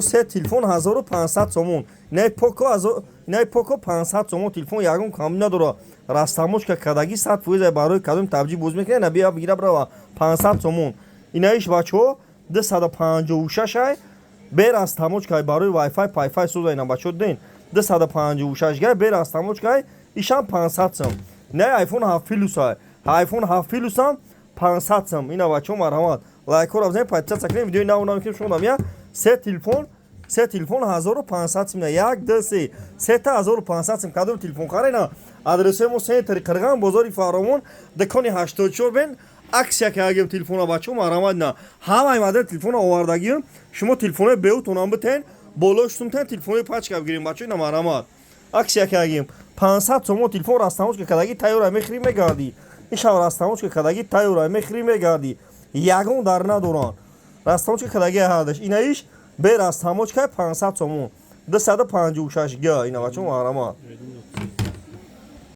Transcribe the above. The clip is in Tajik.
Се телефон 1500 сомон. Инаи Поко, инаи Поко 500 сомон. Телефон ягон камӣ надора, растаможка кадаги, 100%. Барои кадом табҷи боз мекунад, на бия, бигира, брава. 500 сомон. Инаиш, бачаҳо, 256 ай, бе растаможка, барои вайфай пайфай соза. Ина, бачаҳо, диден, 256 гай, бе растаможка ай, ишам 500 сом. Инаи Айфон 7 Плюс ай, Айфон 7 Плюсам 500 сом. Ина, бачаҳо, марҳамат, лайкҳоро бизанед, подписаться кунед. Видеои нав намекунем. Шумо дамия се телефон, се телефон 1500 сум. Як, ду, се, сета 1500 сум. Кадом телефон харена? Адресои мо: центри Қирған, бозори Фаровон, дукони 84. Бен акция кардагим телефона, бачаҳо, марҳамат. На ҳамаи модел телефона овардагим. Шумо телефонои беутонам битен, болош сумтен, телефонои пачка бигирем, бачаҳо. Ина, марҳамат, акция кардагим. 500 сомон телефон, растаможка кадаги, тайёра, мехӯрӣ, мегардӣ. Ишам растаможка кадаги, тайёра, мехӯрӣ, мегардӣ, ягон дар надоранд, растаможка кадаги ҳардаш. Инаиш бе растаможка 500 сомон, 256 га. Ина, бачаҳо, марҳамат.